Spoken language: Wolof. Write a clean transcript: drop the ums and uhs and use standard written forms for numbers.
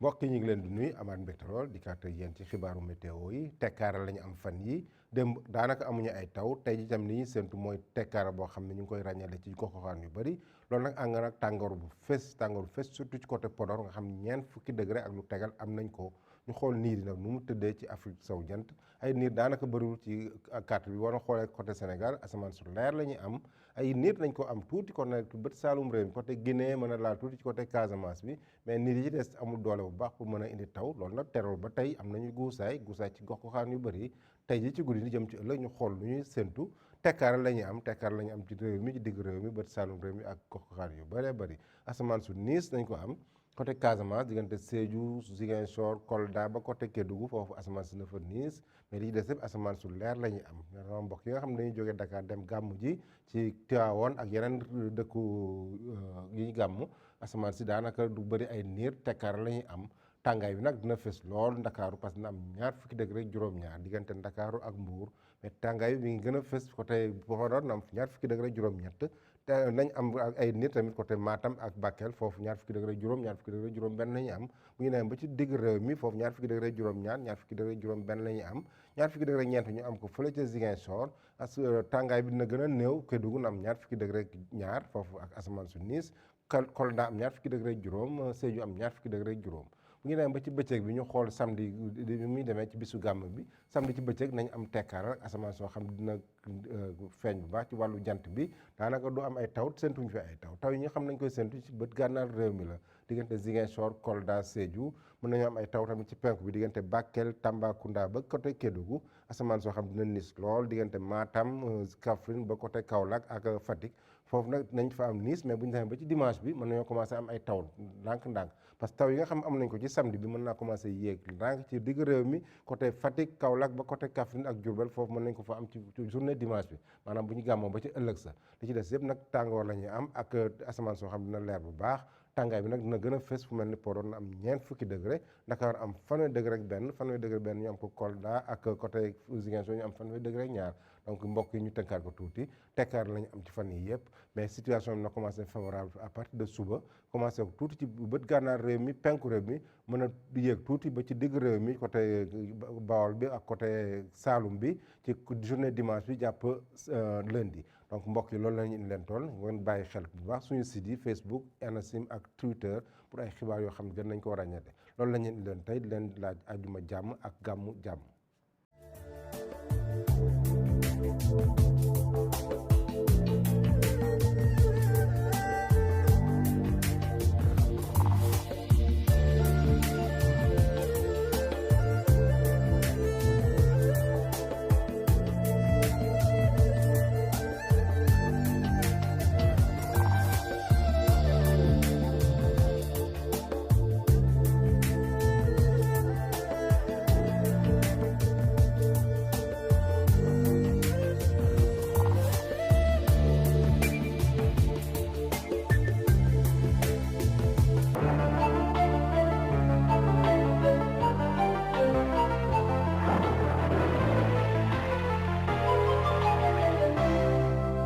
mbokk yi ñu ngi leen di nuyu amaat mbégte lool di kàtt yéen ci xibaaru météo yi tekkaaral la ñu am fan yi démb daanaka amuñu ay taw tey ji tam li ñuy séntu mooy tekkaara boo xam ne ñu ngi koy ràññale ci gox-goxaan yu bëri loolu nag ànd nag tàngoor bu fés surtout ci côté Podor nga xam ne ñeent fukki degré ak lu tegal am nañ ko ñu xool niir yi nag nu mu tëddee ci Afrique sowu jant ay niir daanaka bëriwul ci carte bi war a xoolee côté Sénégal asamaan su leer la ñuy am ay niir nañ ko am tuuti kon nag bët saalum réew mi côté Guinée mën a laal tuuti ci côté Casamance bi mais niir yi ci des amul doole bu baax pour mën a indi taw loolu nag terewul ba tey am nañu guusaay ci gox-goxaan yu bëri tey ji ci guddi di jëm ci ëllëg ñu xool lu ñuy séntu tekkaaral la ñuy am tekkaaral la ñuy am ci réew mi ci digg réew mi bët saalum réew mi ak gox-goxaan yu bëree bëri asamaan su niis nañ ko am côté Casamance diggante Sédhiou Ziguinchor Kolda ba côté Kédougou foofu asamaan si na fa niis mais li ci des yëpp asamaan su leer la ñuy am ñoo mbokk yi nga xam ne dañuy jógee Dakar dem gàmmu ji ci Tivaouane ak yeneen dëkku yi ñu gàmmu asamaan si daanaka du bëri ay niir tekkaaral la ñuy am tàngaay bi nag dina fës lool ndakaaru parce que dina am ñaar fukki degré juróom-ñaar diggante ndakaaru ak mbuur mais tàngaay bi mi ngi gën a fës côté Podor na am ñaar fukki degré juróom-ñett te nañ am ay nit tamit côté Matam ak Bakel foofu ñaar fukki degré juróom ñaar fukki degré juróom benn la ñuy am bu ñu nee ba ci digg réew mi foofu ñaar fukki degré juróom-ñaar ñaar fukki degré juróom benn la ñuy am ñaar fukki degré ñeent ñu am ko fële ca Ziguinchor as tàngaay bi dina gën a néew Kédougou na am ñaar fukki degré ñaar foofu ak asamaan su niis Kolda am ñaar fukki degré juróom Sédhiou am ñaar fukki degré juróom bu ñu demee ba ci bëccëg bi ñu xool samedi bi muy demee ci bisu gàmm bi samedi ci bëccëg nañ am tekkaaral ak asamaan soo xam dina feeñ bu baax ci wàllu jant bi daanaka du am ay taw séntuñu fi ay taw yi ñu xam nañ koy séntu ci bët gànnaar réew mi la diggante Ziguinchor Kolda Sédhiou mën nañu am ay taw tamit ci penku bi diggante Bakel Tambacounda ba côté Kédougou asamaan soo xam dina niis lool diggante Matam Kaffrine ba côté Kaolack ak Fatick foofu nag nañ fa am niis mais bu ñu demee ba ci dimanche bi mën nañoo commencé am ay taw ndànk-ndànk parce que taw yi nga xam am nañ ko ci samedi bi mën naa commencé yéeg ndànk ci digg réew mi côté Fatick Kaolack ba côté Kaffrine ak Diourbel foofu mën nañ ko fa am ci journée dimanche bi maanaam bu ñu gàmmoo ba ci ëllëg sa li ci des yëpp nag tàngoor la ñuy am ak asamaan soo xam dina leer bu baax tàngaay bi nag dina gën a fës fu mel ni Podor na am ñeent fukki degré Dakar am fanweeri degré ak benn ñu am ko Kolda ak côté Ziguinchor ñu am fanweeri degré ak ñaar donc mbokk yi ñu tënkaat ko tuuti tekkaar la ñu am ci fan yi yëpp mais situation bi na commencé favorable à partir de suba commencé ko tuuti ci bët gànnaar réew mi penku réew mi mën a yéeg tuuti ba ci digg réew mi côté Bawol bi ak côté Saloum bi ci journée dimanche bi jàpp lundi donc mbokk yi loolu la ñu indi leen tool ngeen bàyyi xel bu baax suñu site yi Facebook Anacim ak Twitter pour ay xibaar yoo xam ne gën nañ ko ràññate loolu la ñu indi leen tey di leen laaj àjjuma jàmm ak gàmmu jàmm